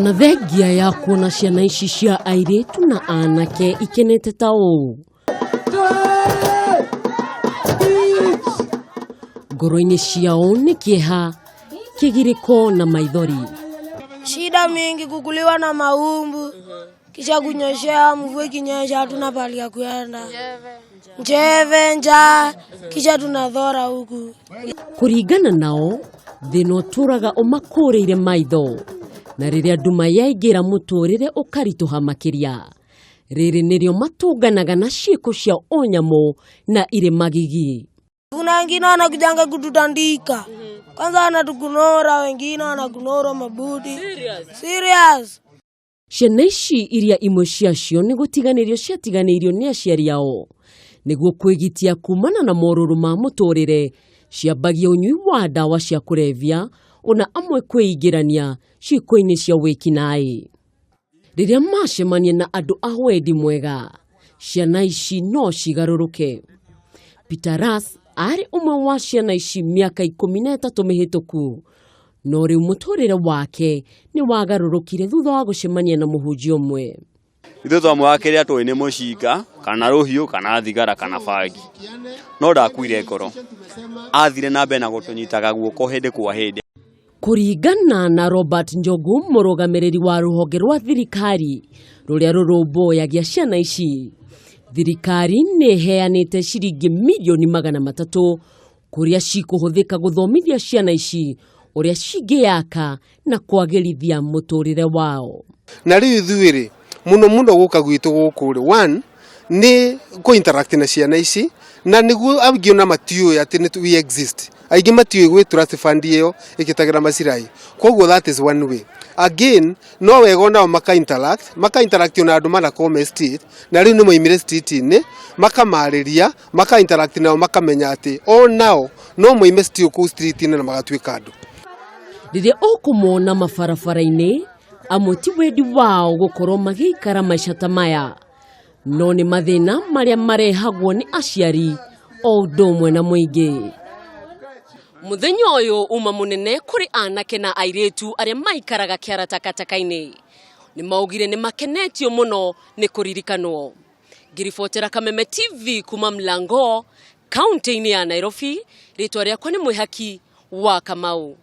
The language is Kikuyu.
Ona thengia ya kuona ciana ici cia airĩtu na anake ikenete ta ũũ, ngoro-inĩ ciao nĩ kĩeha, kĩgirĩko na maithori. Shida mingi, kukuliwa na maumbu, kisha kunyeshea, mvua ikinyesha hatuna pahali ya kuenda, njeve, njaa, kisha tunadhora huku. Kũringana nao, thĩna ũtũraga ũmakũrĩire maitho, na rĩrĩa nduma yaingĩra mũtũrĩre ũkaritũha makĩria. Rĩrĩ nĩrĩo matũnganaga na ciĩko cia ũnyamũ na irĩ magigi. Kuna wengine wanakujanga kututandika kwanza, wanatukunora, wengine wanakunora mabuti. Serious. Ciana ici iria imwe ciacio nĩ gũtiganĩrio ciatiganĩirio nĩ aciari ao nĩguo kwĩgitia kumana na morũrũ ma mũtũrĩre, ciambagia ũnyui wa ndawa cia kũrebia, ona amwe kwĩingĩrania ciĩko-inĩ cia wĩkinaĩ. Rĩrĩa macemania na andũ a wendi mwega, ciana ici no cigarũrũke. Peter Ras arĩ ũmwe wa ciana ici mĩaka 13 mĩhĩtũku, no rĩu mũtũrĩre wake nĩ wagarũrũkire thutha wa gũcemania na mũhunjia ũmwe. Ithuĩ twamũraga kĩrĩa tũĩ nĩ mũcinga kana rũhiũ kana thigara kana bangi, no ndakuire ngoro, athire na mbere na gũtũnyitaga guoko hĩndĩ kwa hĩndĩ. Kũringana na Robert Njogu, mũrũgamĩrĩri wa rũhonge rwa thirikari rũrĩa rũrũmbũyagia ciana ici, thirikari nĩ ĩheanĩte ciringi mirioni 300 kũrĩa cikũhũthĩka gũthomithia ciana ici ũrĩa cingĩyaka na kwagĩrithia mũtũrĩre wao. Na rĩu ithuĩ rĩ, mũno mũno gũka gwitũ gũkũ rĩ, one nĩ kũ interact na ciana ici, na nĩguo aingĩ ona matiũĩ atĩ nĩ we exist. Aingĩ matiũĩ gwĩ trust fund ĩyo ĩkĩtagĩra macirai, koguo that is one way. Again, no wega onao maka interact, maka interact na andũ manakorwo me street, na rĩu nĩ moimire street-inĩ, makamarĩria, maka interact nao, makamenya atĩ o nao no moime still kũu street-inĩ na magatuĩka andũ. Rĩrĩa ũkũmona mabarabara-inĩ, amwe ti wendi wao gũkorwo magĩikara maica ta maya, no nĩ mathĩna marĩa marehagwo nĩ aciari o ũndũ ũmwe na mũingĩ. Mũthenya ũyũ uma mũnene kũrĩ anake na airĩtu arĩa maikaraga kĩara takataka-inĩ. Nĩ maugire nĩ makenetio mũno nĩ kũririkanwo. Ngĩribotera Kameme TV kuma Mlango, kaunti-inĩ ya Nairobi, rĩtwa rĩakwa nĩ Mwĩhaki wa Kamau.